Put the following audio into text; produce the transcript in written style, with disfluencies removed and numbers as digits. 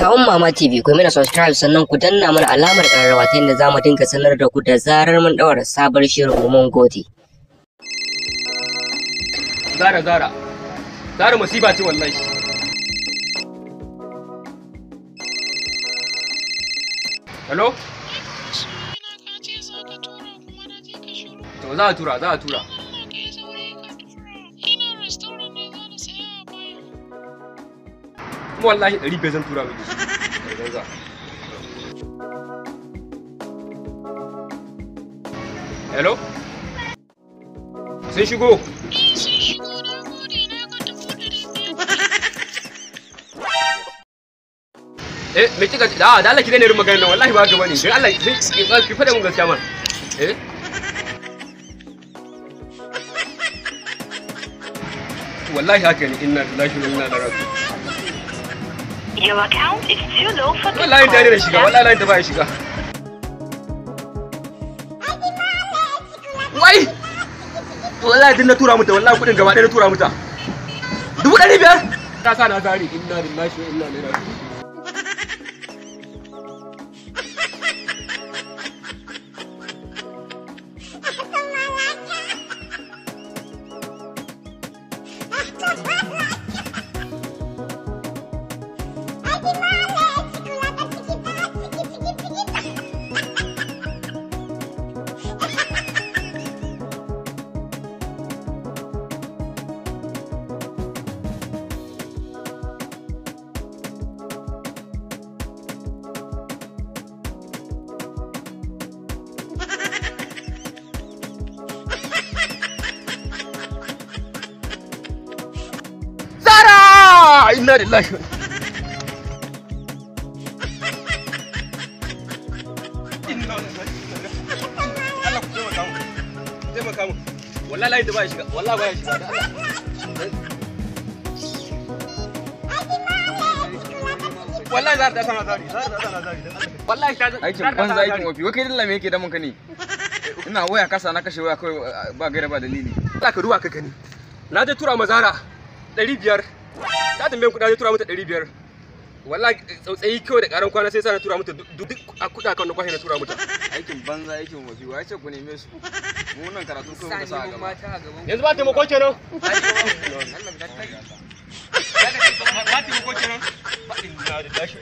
Kawun Mama TV, ku mana subscribe sannan ku danna mana alamar ƙararrawa ta yadda za mu dinga sanar da ku da zarar mun ɗaura sabon shirin mu. Mun gode. Zara, Zara. Zara musiba ce wallahi. Hello? To za a tura, za a tura. Kuma wallahi 500 zan tura miki. Banza. Hello? Sun shigo. Eh, me kika da da Allah ki daina irin maganar nan, wallahi ba haka bane. Dan Allah sai ki faɗa mun gaskiya man. Eh? Wallahi haka ne, inna lillahi wa inna ilaihi raji'un. Your account is too low for this Wallahi call. ta daina shiga, wallahi layin ta baya shiga. Wai! Wallahi din na tura mata, wallahi kudin gaba ɗaya na tura mata. 500,000? Ta sa na zari, inna lillahi wa inna ilaihi raji'un. Zara! Inna lillahi wa inna lillahi. Allah ku taimaka mu. Taimaka mu. Wallahi layin da baya shiga, wallahi baya shiga da Allah. Wallahi Zara ta sana zari, Zara ta sana zari. Wallahi ta Aikin banza, aikin wofi. Wai kai dalla me yake damun ka ne? Ina waya kasa na kashe waya kawai ba gaira ba dalili. Allah ka duba ka gani. Na je tura ma Zara 500. Ta tambaye kuɗi, na je tura mata 500. Wallahi tsautsayi kawai da ƙaran kwana sai sa na tura mata duk a kuɗa kan na kwashe na tura mata. Aikin banza, aikin wofi. Wai ce ku neme su. Mu nan karatu kawai muka sa a gaba. Yanzu ba taimako kenan. Ba taimako kenan. Inna lillahi.